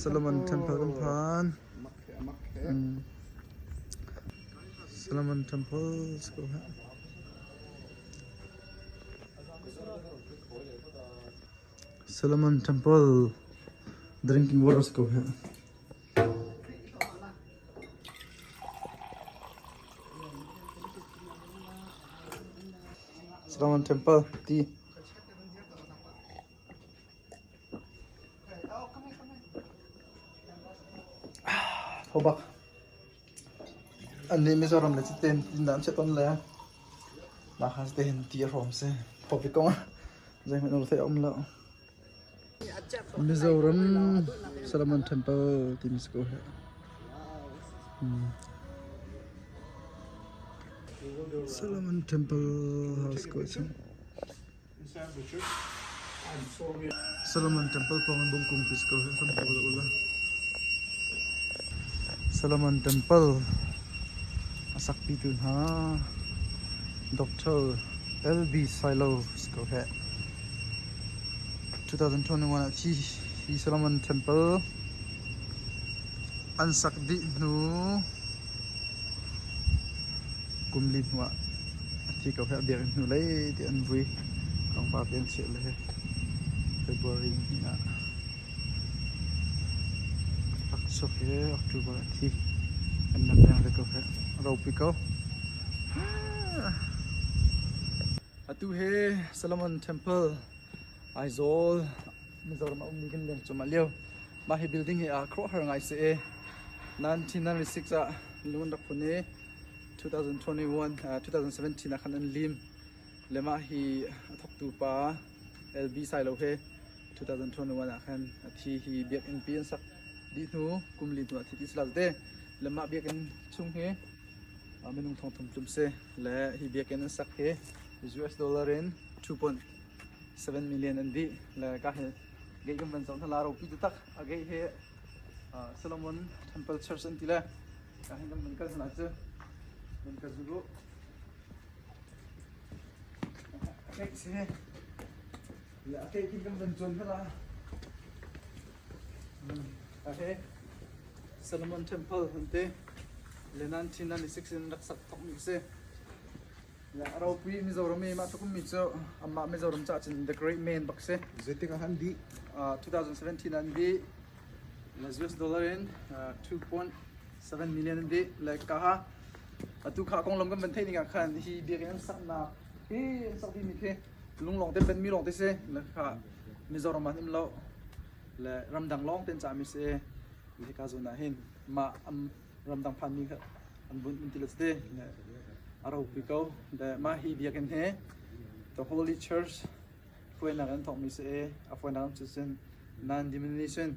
Solomon Temple kan phan. Solomon Temple si ko hlah. Solomon Temple drinking water si ko hlah. Solomon Temple ti. Hobak. An nih Mizoram le Citen tin dah an chiah tawn le mah kha te hin ti a hrawm si. Topic kong ah zeihmanh ur theih a um lo. Mizoram Solomon Temple timi si ko hi. Solomon Temple house ko cu. Solomon Temple pawng in bungkung pi si ko hi hram ko ula. Solomon Temple a sakpi tu hna Dr. L.B. Silo si ko he. 2021 ah thi hi Solomon Temple an sak dih hnu kum li hnu ah a thi ko he a biakinn hnu lei ti an vui tlangpar te an chiah le February ni ah rak chuak hi October a thi an rak leng ve ko he a ropi ko. Atu hi Solomon Temple Aizawl Mizoram a ummi kan leng cuahmah lio. Mah hi building hi aa khuaruahhar ngai si i 1996 ah lung an rak phun i 2021 2017 ah khan an lim. Le mah hi a thawktu pa LB Sailo he 2021 ah khan a thi hi biakinn pi an sak dih hnu kum li hnu ah thi ti si te. Le mah biakinn chung hi minung thong thum tlum si. Le hi biakinn an sak hi US dollar in 2.7 million an dih. Le ka hi gate kan van zoh hna la ropi taktak a gate hi Solomon Temple Church an ti le ka hin kan van kal hna cu van ka zulu gate si le a gate hin kan van zuan hna la a he Solomon Temple an ti le 1996 in rak sak thok mi si Ropui Mizoram i mah tluk ummi cu amah Mizoram caah cun the great man bak si. Zeitik ah an dih? 2017 an dih. Le US dollar in 2.7 million an dih. Le ka ha atu kha konglam kan van theih ning ah khan hi biakinn an saknak hi an sak dihmi khi lunglawng te benmi lawng te si. Le kha Mizoram ah an um lo. Le ramdang lawng te an cahmi si. Hika zawn ah hin mah ramdang phanmi kha an bunh an ti le te a ropi ko le mah hi biakinn hi the Holy Church hruainak an thawkmi si i a fawinak cu cun non-denomination.